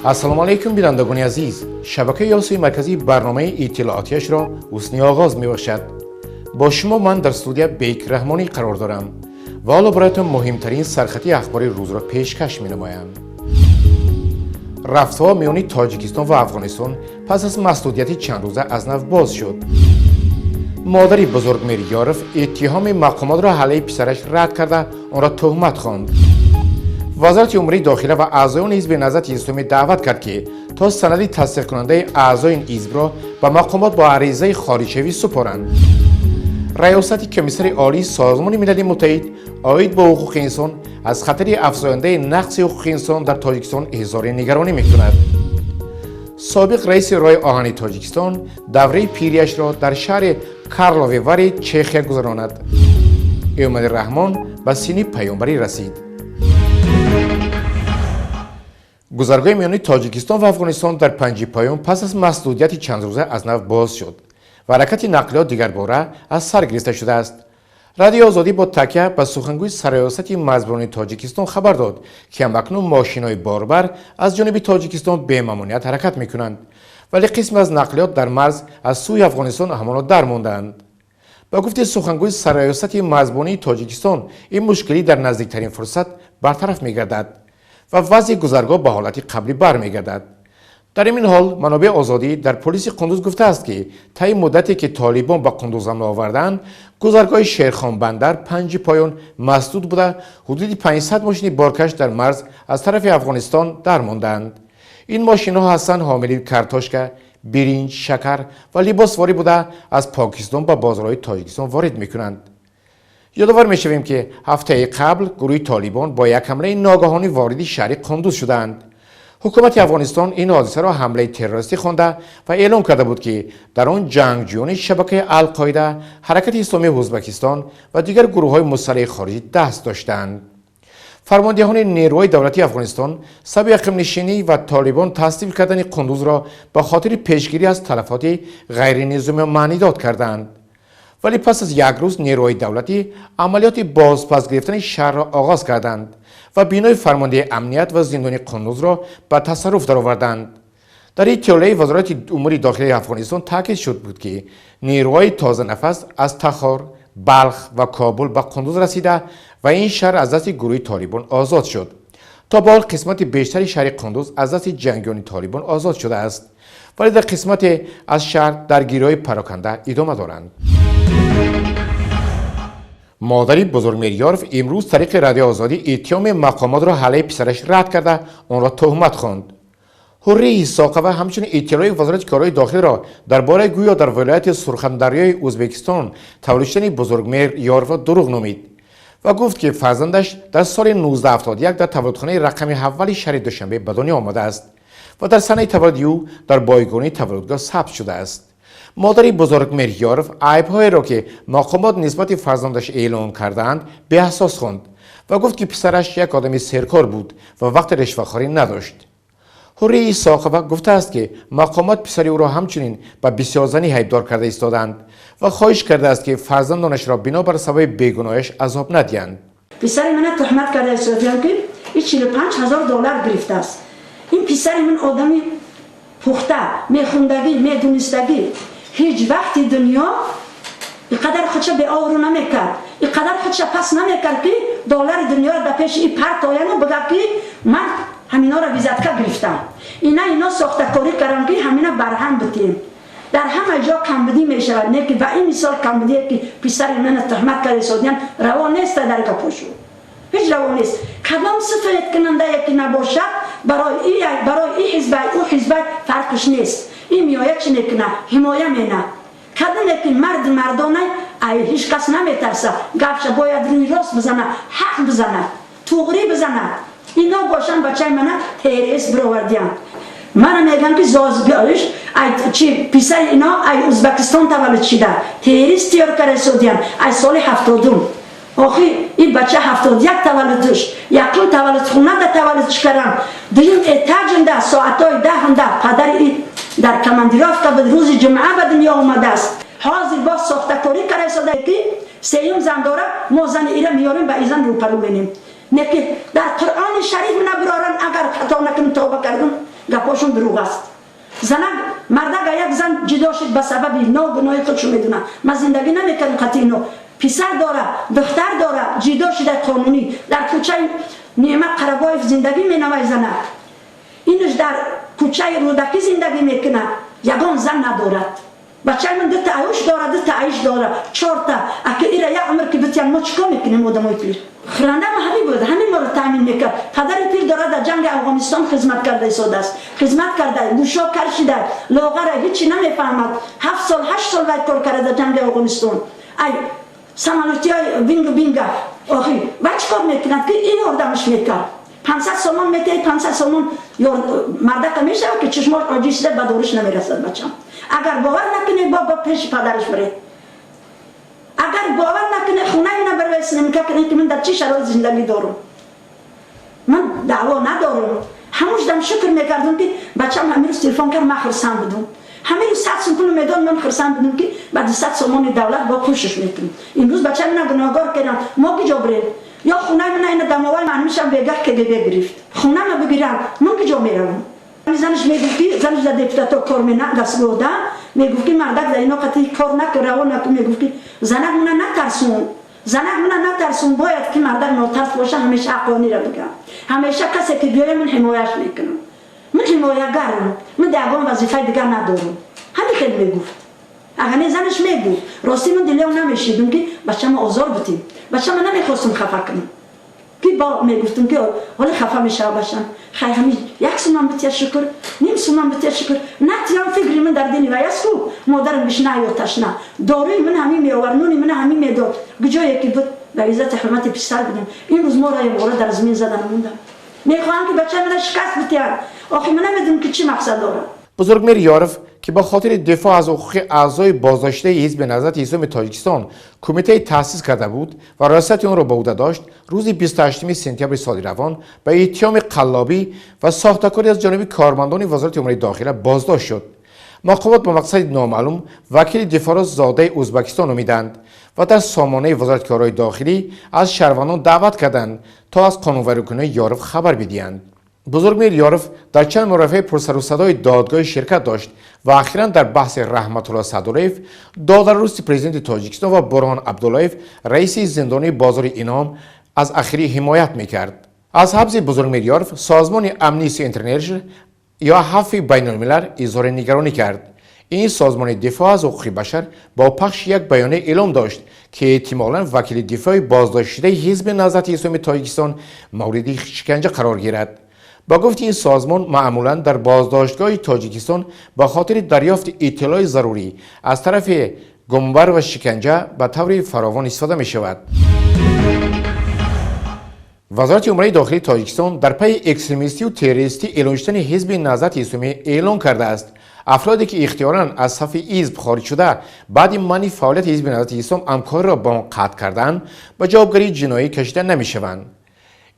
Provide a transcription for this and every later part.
Ассалому алайкум, бинандагони азиз. Шабакаи Осиёи Марказӣ барномаи иттилоотияшро ҳусни оғоз мебахшад. Бо шумо ман дар студия Бек Раҳмонӣ қарор дорам ва ҳоло бароятон муҳимтарин сархати ахбори рӯзро пешкаш менамоям. Рафтҳо миёни Тоҷикистон ва Афғонистон пас аз масдудияти чандрӯза аз нав боз шуд. Модари Бузургмеҳр Ёров иттиҳоми мақомотро алайҳи писараш рад карда, онро тӯҳмат хонд. Вазорати умури дохила ва аъзоёни Ҳизби Наҳзати Исломӣ даъват кард, ки то санади тасдиқкунандаи аъзои ин ҳизбро ба мақомот бо аризаи хориҷшавӣ супоранд. Раёсати Комиссари Олии Созмони Милали Муттаҳид оид ба ҳуқуқи инсон аз хатари афзояндаи нақси ҳуқуқи инсон дар Тоҷикистон изҳори нигаронӣ мекунад. Собиқ раиси роҳи оҳани Тоҷикистон давраи пирияшро дар шаҳри Карлови Вари Чехия гузаронад. Эмомалӣ Раҳмон ба синни паёнбарӣ расид. Гузаргоҳи миёни Тоҷикистон ва Афғонистон дар Панҷи Поён пас аз масдудияти чандрӯза аз нав боз шуд ва ҳаракати нақлиёт дигарбора аз сар гирифта шудааст. Радиои Озодӣ бо такя ба сухангӯи Сарраёсати марзбонони Тоҷикистон хабар дод, ки ҳамакнун мошинҳои борбар аз ҷониби Тоҷикистон бемамоният ҳаракат мекунанд, вале қисме аз нақлиёт дар марз аз сӯи Афғонистон ҳамоно дар мондаанд. Ба гуфти сухангӯи Сарраёсати марзбонии Тоҷикистон, ин мушкилӣ дар наздиктарин фурсат бартараф мегардад ва вазъи гузаргоҳ ба ҳолати қаблӣ бармегардад. Дар ҳамин ҳол манобеи Озодӣ дар полиси Қундуз гуфтааст, ки таи муддате ки толибон ба Қундуз ҳамла оварданд, гузаргоҳи Шерхонбандар Панҷи Поён масдуд буда, ҳудуди 500 мошини боркаш дар марз аз тарафи Афғонистон дар мондаанд. Ин мошинҳо ҳастанд ҳомили картошка, биринҷ, шакар ва либосворӣ буда, аз Покистон ба бозорҳои Тоҷикистон ворид мекунанд. Ёдовар мешавем, ки ҳафтаи қабл гурӯҳи толибон бо як ҳамлаи ногаҳонӣ вориди шаҳри Қундуз шуданд. Ҳукумати Афғонистон ин ҳодисаро ҳамлаи террористӣ хонда ва эълон карда буд, ки дар он ҷангҷӯёни шабакаи Алқоида, Ҳаракати Исломии Ӯзбекистон ва дигар гурӯҳҳои мусаллаҳи хориҷӣ даст доштанд. Фармондиҳони нерӯҳои давлатии Афғонистон сабаби ақибнишинӣ ва толибон таслим кардани Қундузро ба хотири пешгирӣ аз талафоти ғайринизомӣ маънидод карданд, вале пас аз як рӯз нерӯҳои давлатӣ амалиёти бозпас гирифтани шаҳрро оғоз карданд ва бинои фармондеҳи амният ва зиндони Қундузро ба тасарруф дароварданд. Дар иттилоияи Вазорати умури дохилии Афғонистон таъкид шуд буд, ки нерӯҳои тозанафас аз Тахор, Балх ва Кобул ба Қундуз расида ва ин шаҳр аз дасти гурӯҳи толибон озод шуд. То ба ҳол қисмати бештари шаҳри Қундуз аз дасти ҷангиёни толибон озод шудааст, вале дар қисмате аз шаҳр даргириҳои пароканда идома доранд. Модари Бузургмеҳр Ёров имрӯз тариқи Радиои Озодӣ иттиҳоми мақомотро алайҳи писараш рад карда, онро тӯҳмат хонд. Ҳуррии Исоқова ҳамчунин иттилои Вазорати корҳои дохилиро дар бораи гӯё дар вилояти Сурхандарёи Ӯзбекистон таваллуд шудани Бузургмеҳр Ёрова дурӯғ номид ва гуфт, ки фарзандаш дар соли 1971 дар таваллудхонаи рақами аввали шаҳри Душанбе ба дунё омадааст ва дар санаи таваллуди ӯ дар бойгонии таваллудгоҳ сабт шудааст. Модари Бузургмеҳр Ёров айбҳоеро, ки мақомот нисбати фарзандаш эълон кардаанд, беасос хонд ва гуфт, ки писараш як одами серкор буд ва вақти ришвахорӣ надошт. Ҳуррии Исоқова гуфтааст, ки мақомот писари ӯро ҳамчунин ба бисёрзанӣ айбдор карда истодаанд ва хоҳиш кардааст, ки фарзандонашро бинобар сабаби бегуноҳиаш азоб надиҳанд. Писари мана туҳмат карда истодаанд, ки и 45 000 доллар гирифтааст. Ин писари ман одами пухта, мехундагӣ, медунистагӣ, ҳеҷ вақти дунё иқадар худша беобрӯ намекард, иқадар худша пас намекард, ки доллари дунёро ба пеши и партояну бигӯяд, ки ман ҳаминора взятка гирифтам. Ина ино сохтакорӣ кардам, ки ҳамина барҳам битем. Дар ҳама ҷо камбудӣ мешавад, не ки ба ин мисол камбудие, ки писари мана туҳмат карда истодиям, раво неста. Дар гапошу ҳеҷ раво нест. Кадом сифаткунандае ки набошад, барои и ҳизбай, ӯ ҳизбай фарқиш нест. Ин меояд, чӣ мекуна? Ҳимоя мена. Кадоме ки марди мардонай, ай ҳеҷ кас наметарса. Гапша бояд рӯи рост бизана, ҳақ бизана, туғрӣ бизана. Ино бошанд, бачаи мана ТРС бировардиям. Мана мегӯям, ки зозбиёиш ай чи писари ино ай Ӯзбекистон таваллуд шида, ТРС тиёр карда содиям ай соли 70-ум. Охи ин бача 71 таваллудш, якум таваллудхонада таваллуд кардам, дуюм этажинда, соатҳои 10-унда. Падари дар командировка буд, рӯзи ҷумъа ба дунё омадааст. Ҳозир боз сохтакорӣ карда истода, ки сеюм зан дора. Мо зани ира меёрем, ба изан рӯпарӯ менем. Не ки дар Қуръони Шариф набироран, агар хато накунем, тавба кардум. Гапошон дурӯғ аст. Занак мардага як зан ҷудо шуд ба сабаби ногуноҳи худшо медонам. Ман зиндагӣ намекардам қатъи ино. Писар дора, духтар дора, ҷудо шуда қонунӣ. Дар кӯчаи Неъмат Қарабоев зиндагӣ менавай занак. Инаш дар кӯчаи Рӯдакӣ зиндагӣ мекунад. Ягон зан надорад. Бачаи ман дута аюш дора, дута аиш дора, чорта. Аки ира як умр ки битян, мо чикор мекунем, одамои пир? Хӯрандама ҳамин буд, ҳамин моро таъмин мекард. Падари пир дора, дар ҷанги Афғонистон хизмат карда истодааст. Хизмат карда, гӯшо кар шида, лоғара, ҳичи намефаҳмад. 7 сол, 8 сол вай кор карда дар ҷанги Афғонистон. Ай самолётиҳои вингу бинга. Охи, вай чикор мекунад, ки ин ёрдамаш мекард? 500 сомон метаҳи, 500 сомон мардака мешавад, ки чишмош оҷиз шуда, ба дориш намерасад бачам. Агар бовар накунед, бо пеши падараш биред. Агар бовар накунед, хонаи мана барвай снимка кунед, ки ман дар чӣ шароит зиндагӣ дорам. Ман даъво надорам. Ҳамуш дам шукр мекардам, ки бачам ҳамин рӯз телефон кард, ман хурсанд будам. Ҳамин рӯз 100 сум пул медод, ман хурсанд будам, ки баъди 100 сомони давлат бо кӯшиш мекунам. Имрӯз бачаи мана гуноҳгор кардам. Мо киҷо бирем? Ё хонаи мана ина дамовай маънишам бегаҳ КГБ гирифт. Хонама бигирам, ман киҷо меравам? Занаш мегуфт, ки занаш дар депутато кор мена дастгоҳда, мегуфт, ки мардак дар ино қати кор накун, раво накун. Мегуфт, ки занак мана натарсун, занак мана натарсун. Бояд ки мардак нотарс боша, ҳамеша ҳаққонира бигам. Ҳамеша касе ки биёя, ман ҳимояш мекунам. Ман ҳимоягарам, ман ягон вазифаи дигар надорам. Ҳамин хел мегуфт. Агар не, занаш мегуфт. Ростӣ, ман дилео намешидум, ки бачама озор бутим. Бачама намехостум хафа кунам, ки бо мегуфтум, ки ҳоли хафа мешава бачам. Хай, ҳами як суман битя, шукр, ним суман битя, шукр, натиям. Фикри ман дар дили вай аст ку модарам гушна ё ташна. Доруи ман ҳамин меовар, нуни ман ҳамин медод. Куҷое ки буд, ба иззати ҳурмати писар будем. Имрӯз моро ябора дар замин задан мондам. Мехоҳам, ки бачаи мана шикаст битиҳанд. Охи, ман намедонам, ки чӣ мақсад дорам. Бузургмеҳр Ёров, ки ба хотири дифоъ аз ҳуқуқи аъзои боздоштаи Ҳизби Наҳзати Исломи Тоҷикистон кумитае таъсис карда буд ва раёсати онро ба уҳда дошт, рӯзи 28 сентябри соли равон ба иттиҳоми қаллобӣ ва сохтакорӣ аз ҷониби кормандони Вазорати умури дохила боздошт шуд. Мақомот ба мақсади номаълум вакили дифоъро зодаи Ӯзбекистон номиданд ва дар сомонаи Вазорати корҳои дохилӣ аз шаҳрвандон даъват карданд, то аз қонунвайронкуниҳои Ёров хабар бидиҳанд. Бузургмеҳр Ёров дар чанд мурофиаи пурсарусадои додгоҳӣ ширкат дошт ва ахиран дар баҳси Раҳматулло Садуллоев, додарӯсти президенти Тоҷикистон, ва Бурҳон Абдуллоев, раиси зиндонии бозори Ином, аз ахирӣ ҳимоят мекард. Аз ҳабси Бузургмеҳр Ёров созмони Амнисти Интернешнл ё Афви байналмилал изҳори нигаронӣ кард. Ин созмони дифоъ аз ҳуқуқи башар бо пахши як баёния эълом дошт, ки эҳтимолан вакили дифои боздоштшудаи Ҳизби Наҳзати Исломии Тоҷикистон мавриди шиканҷа қарор гирад. Ба гуфти ин созмон, маъмулан дар боздоштгоҳи Тоҷикистон ба хотири дарёфти иттилои зарурӣ аз тарафи гумбар ва шиканҷа ба таври фаровон истифода мешавад. Вазорати умури дохилии Тоҷикистон дар пайи экстремистию террористӣ эълон шудани Ҳизби Наҳзати Исломӣ эълон кардааст: афроде ки ихтиёран аз сафи ҳизб хориҷ шуда, баъди манъи фаъолияти Ҳизби Наҳзати Ислом ҳамкориро ба он қатъ карданд, ба ҷавобгарии ҷиноӣ кашида намешаванд.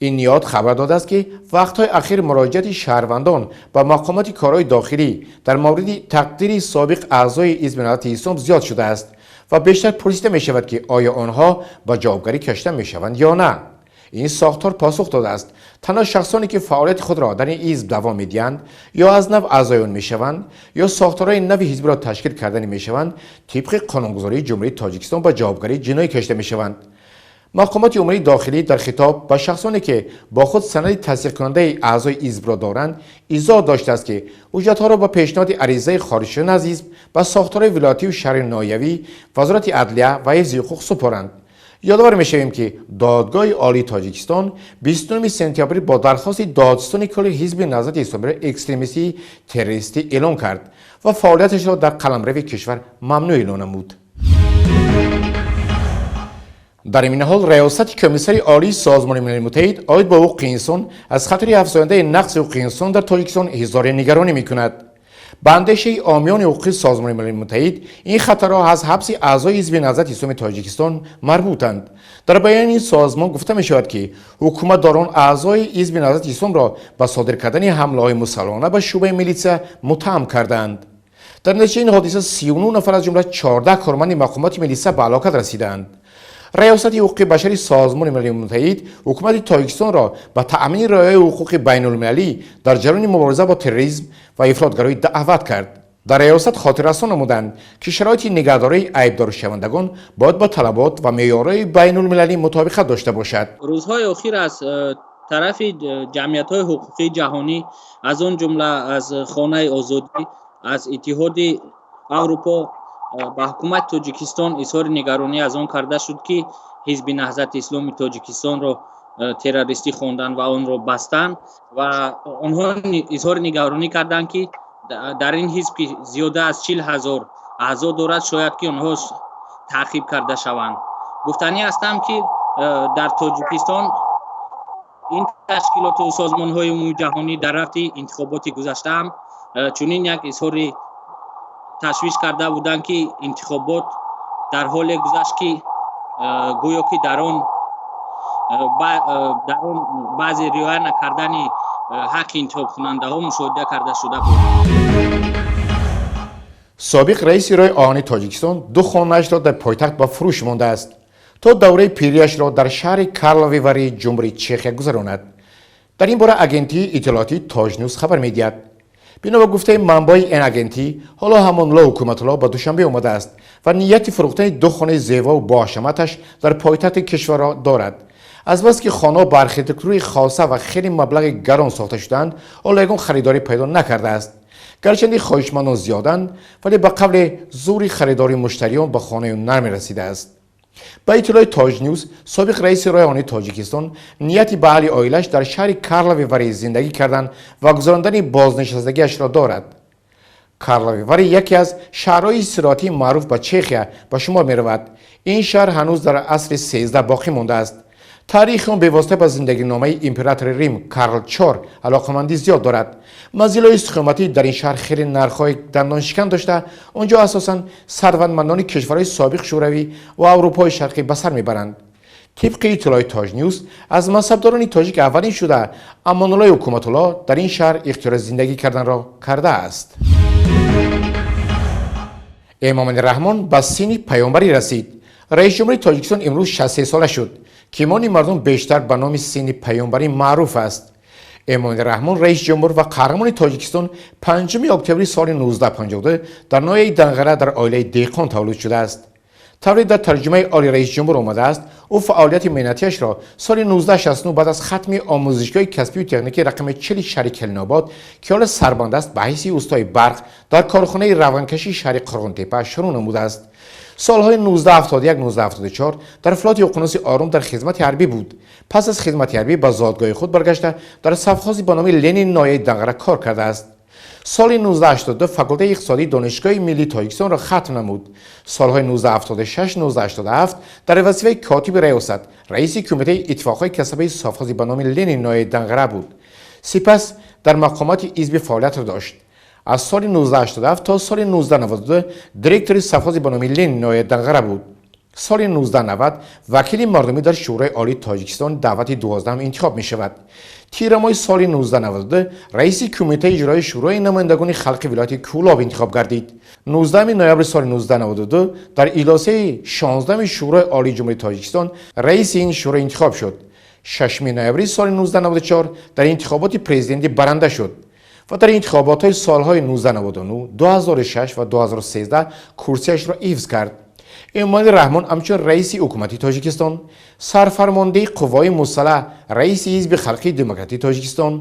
Ин ниҳод хабар додааст, ки вақтҳои ахир муроҷиати шаҳрвандон ба мақомоти корҳои дохилӣ дар мавриди тақдири собиқ аъзои Ҳизби Наҳзати Ислом зиёд шудааст ва бештар пурсида мешавад, ки оё онҳо ба ҷавобгарӣ кашида мешаванд ё на. Ин сохтор посух додааст: танҳо шахсоне ки фаъолияти худро дар ин ҳизб давом медиҳанд ё аз нав аъзои он мешаванд, ё сохторҳои нави ҳизбиро ташкил кардани мешаванд, тибқи қонунгузории Ҷумҳурии Тоҷикистон ба ҷавобгарии ҷиноӣ кашида мешаванд. Мақомоти умури дохилӣ дар хитоб ба шахсоне ки бо худ санади тасдиқкунандаи аъзои ҳизбро доранд, изҳор доштааст, ки ҳуҷҷатҳоро ба пешниҳоди аризаи хориҷ шудан аз ҳизб ба сохторҳои вилоятию шаҳри ноҳиявӣ, Вазорати адлия ва ҳифзи ҳуқуқ супоранд. Ёдовар мешавем, ки Додгоҳи Олии Тоҷикистон 29 сентябр бо дархости додситони кулли Ҳизби Наҳзати Исломиро экстремистии террористӣ эълон кард ва фаъолияташро дар қаламрави кишвар мамнӯъ эълон намуд. Дар ин ҳол Раёсати Комиссари Олии Созмони Милали Муттаҳид оид ба ҳуқуқи инсон аз хатари афзояндаи нақзи ҳуқуқи инсон дар Тоҷикистон изҳори нигаронӣ мекунад. Ба андешаи омиёни ҳуқуқи Созмони Милали Муттаҳид, ин хатарҳо аз ҳабси аъзои Ҳизби Наҳзати Исломии Тоҷикистон марбутанд. Дар баёни ин созмон гуфта мешавад, ки ҳукуматдорон аъзои Ҳизби Наҳзати Исломро ба содир кардани ҳамлаҳои мусаллаҳона ба шӯъбаи милитсия муттаҳам кардаанд. Дар натиҷаи ин ҳодиса 39 нафар, аз ҷумла 14 корманди мақомоти милитсия, ба ҳалокат расидаанд. Раёсати ҳуқуқи башари Созмони Милали Муттаҳид ҳукумати Тоҷикистонро ба таъмини риояи ҳуқуқи байнулмилалӣ дар ҷараёни мубориза бо терроризм ва ифротгароӣ даъват кард. Дар раёсат хотиррасон намуданд, ки шароити нигаҳдории айбдоршавандагон бояд бо талабот ва меъёрҳои байнулмилалӣ мутобиқат дошта бошад. Рӯзҳои охир аз тарафи ҷамъиятҳои ҳуқуқии ҷаҳонӣ, аз он ҷумла аз Хонаи озодӣ, аз Иттиҳоди Аврупо ба ҳукумати Тоҷикистон изҳори нигаронӣ аз он карда шуд, ки Ҳизби Наҳзати Исломи Тоҷикистонро террористӣ хонданд ва онро бастанд, ва онҳо изҳори нигаронӣ карданд, ки дар ин ҳизб, ки зиёда аз 40 000 аъзо дорад, шояд ки онҳо таъқиб карда шаванд. Гуфтанӣ ҳастам, ки дар Тоҷикистон ин ташкилоту созмонҳои умумиҷаҳонӣ дар рафти интихоботи гузаштаам чунин як изҳори ташвиш карда буданд, ки интихобот дар ҳоле гузашт, ки гӯё ки дар он баъзе риоя накардани ҳаққи интихобкунандаҳо мушоҳида карда шуда буд. Собиқ раиси роҳи оҳани Тоҷикистон ду хонаашро дар пойтахт ба фурӯш мондааст, то давраи пирияшро дар шаҳри Карлови Вари Ҷумҳурии Чехия гузаронад. Дар ин бора агентии иттилоотии Тоҷнюс хабар медиҳад. Бино ба гуфтаи манбаи ин агентӣ, ҳоло Амонулло Ҳукуматулло ба Душанбе омадааст ва нияти фурӯхтани ду хонаи зебову боҳашаматаш дар пойтахти кишварро дорад. Азбаски хонаҳо ба архитектураи хоса ва хеле маблағи гарон сохта шудаанд, ҳоло ягон харидорӣ пайдо накардааст. Гарчанде хоҳишмандон зиёданд, вале ба қавле зӯри харидори муштариён ба хонаи ӯ намерасидааст. Ба иттилои Тоҷнюс, собиқ раиси роҳи оҳани Тоҷикистон нияти ба аҳли оилаш дар шаҳри Карлови Вари зиндагӣ кардан ва гузарондани бознишастагиашро дорад. Карлови Вари яке аз шаҳрҳои истироҳатии маъруф ба Чехия ба шумор меравад. Ин шаҳр ҳанӯз дар асри 13 боқӣ мондааст. Таърихи он бевосита ба зиндагиномаи императори Рим Карл Чор алоқамандӣ зиёд дорад. Манзилҳои истиқоматӣ дар ин шаҳр хеле нархҳои дандоншикан дошта, он ҷо асосан сарватмандони кишварҳои собиқ Шӯравӣ ва Аврупои Шарқӣ ба сар мебаранд. Тибқи иттилои Тоҷнюс, аз мансабдорони тоҷик аввалин шуда Амонуллои Ҳукуматулло дар ин шаҳр ихтиёри зиндагӣ карданро кардааст. Эмомалӣ Раҳмон ба синни паёмбарӣ расид. Раисҷумҳури Тоҷикистон имрӯз 63 сола шуд, ки миёни мардум бештар ба номи синни паёмбарӣ маъруф аст. Эмомалӣ Раҳмон, раиси ҷумҳур ва қаҳрамони Тоҷикистон, 5 октябри соли 1952 дар ноҳияи Данғара дар оилаи деҳқон таваллуд шудааст. Тавре дар тарҷумаи оли раиси ҷумҳур омадааст, ӯ фаъолияти меҳнатиашро соли 1969 баъд аз хатми омӯзишгоҳи касбию техникии рақами 40 шаҳри Келинобод, ки ҳоло Сарбанд аст, ба ҳайси устои барқ дар корхонаи равғанкашии шаҳри Қурғонтеппа шурӯъ намудааст. Солҳои 1971-1974 дар флоти Уқёнуси Ором дар хизмати ҳарбӣ буд. Пас аз хизмати ҳарбӣ ба зодгоҳи худ баргашта, дар совхози ба номи Ленин ноҳияи Данғара кор кардааст. Соли 1982 факултаи иқтисодии Донишгоҳи миллии Тоҷикистонро хатм намуд. Солҳои 1976-1987 дар вазифаи котиби раёсат, раиси кумитаи иттифоқҳои касабаи совхози ба номи Ленин ноҳияи Данғара буд. Сипас дар мақомоти ҳизби фаъолиятро дошт. Аз соли 1987 то соли 1992 директори совхози ба номи Ленин ноҳияи Данғара буд. Соли 1990 вакили мардумӣ дар Шӯрои Олии Тоҷикистон даъвати 12-ам интихоб мешавад. Тирамоҳи соли 1992 раиси кумитаи иҷроии Шӯрои намояндагони халқи вилояти Кӯлоб интихоб гардид. 19 ноябри соли 1992 дар иҷлосияи 16-ми Шӯрои Олии Ҷумҳурии Тоҷикистон раиси ин шӯро интихоб шуд. 6 ноябри соли 1994 дар интихоботи президентӣ баранда шуд ва дар интихоботҳои солҳои 1999, 2006 ва 2013 курсиашро ҳифз кард. Эмомалӣ Раҳмон ҳамчун раиси ҳукумати Тоҷикистон, сарфармондеҳи қувваҳои мусаллаҳ, раиси Ҳизби халқии демократии Тоҷикистон,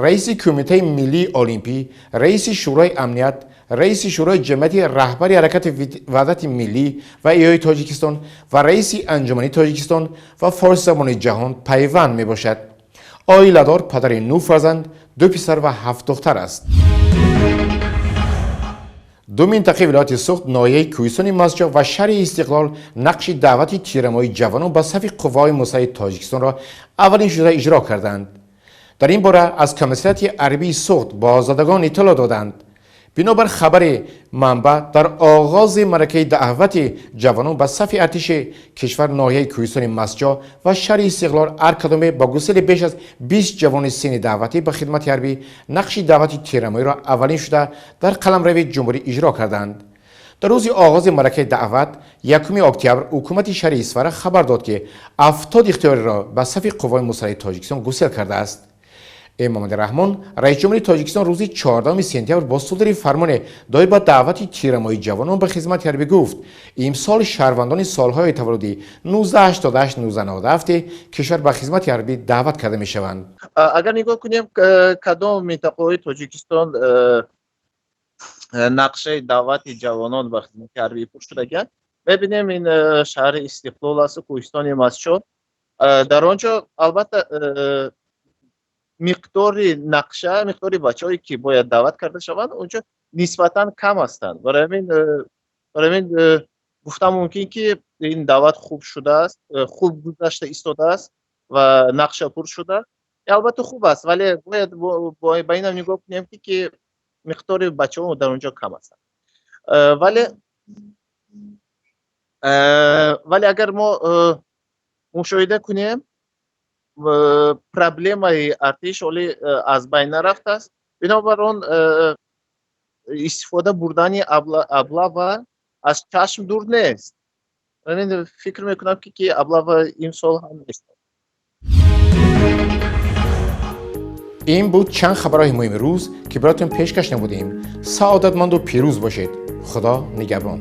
раиси Кумитаи миллии олимпӣ, раиси Шӯрои амният, раиси Шӯрои ҷамъияти, раҳбари ҳаракати Ваҳдати миллӣ ва эҳёи Тоҷикистон ва раиси Анҷумани Тоҷикистон ва форсизабони ҷаҳон пайванд мебошад. Оиладор, падари нӯ фарзанд, ду писар ва ҳафт духтар аст. Ду минтақаи вилояти Суғд, ноҳияи Кӯҳистони Мастчоҳ ва шаҳри Истиқлол, нақши даъвати тирамоҳии ҷавонон ба сафи қувваҳои мусаллаҳи Тоҷикистонро аввалин шуда иҷро карданд. Дар ин бора аз комиссариати ҳарбии Суғд ба озодагон иттилоъ доданд. Бинобар хабари манбаъ, дар оғози маъракаи даъвати ҷавонон ба сафи артиши кишвар, ноҳияи Кӯҳистони Мастчоҳ ва шаҳри Истиқлол ҳар кадоме ба гусели беш аз 20 ҷавони синни даъватӣ ба хидмати ҳарбӣ нақши даъвати тирамоҳиро аввалин шуда дар қаламрави ҷумҳурӣ иҷро карданд. Дар рӯзи оғози маъракаи даъват, 1 октябр, ҳукумати шаҳри Исфара хабар дод, ки 70 ихтиёриро ба сафи қуввои мусаллаҳи Тоҷикистон гусел кардааст. Эмомалӣ Раҳмон, раисҷумҳури Тоҷикистон, рӯзи 14 сентябр бо судури фармоне доир ба даъвати тирамоҳии ҷавонон ба хизмати ҳарбӣ гуфт, имсол шаҳрвандони солҳои таваллудӣ 1988-1997 кишвар ба хизмати ҳарбӣ даъват карда мешаванд. Агар нигоҳ кунем, кадом минтақаҳои Тоҷикистон нақшаи даъвати ҷавонон ба хизмати ҳарбӣ пур шудагианд, мебинем, ин шаҳри Истиқлол асту кӯҳистони Мастчоҳ. Дар он ҷо, албатта, миқдори нақша, миқдори бачаҳое, ки бояд даъват карда шаванд, он ҷо нисбатан кам ҳастанд. Барои ҳамин гуфтан мумкин, ки ин даъват хуб шудааст, хуб гузашта истодааст ва нақша пур шуда, албатта, хуб аст, вале бояд ба инам нигоҳ кунем, ки миқдори бачаҳо дар он ҷо кам ҳастанд. Вале агар мо мушоҳида кунем, проблемаи артиш ҳоле аз байн нарафтааст. Бинобар он истифода бурдани облава аз чашм дур нест. Фикр мекунам, ки облава имсол ҳам нест. Ин буд чанд хабарҳои муҳими рӯз, ки бароятон пешкаш намудем. Саодатманду пирӯз бошед. Худо нигаҳбон.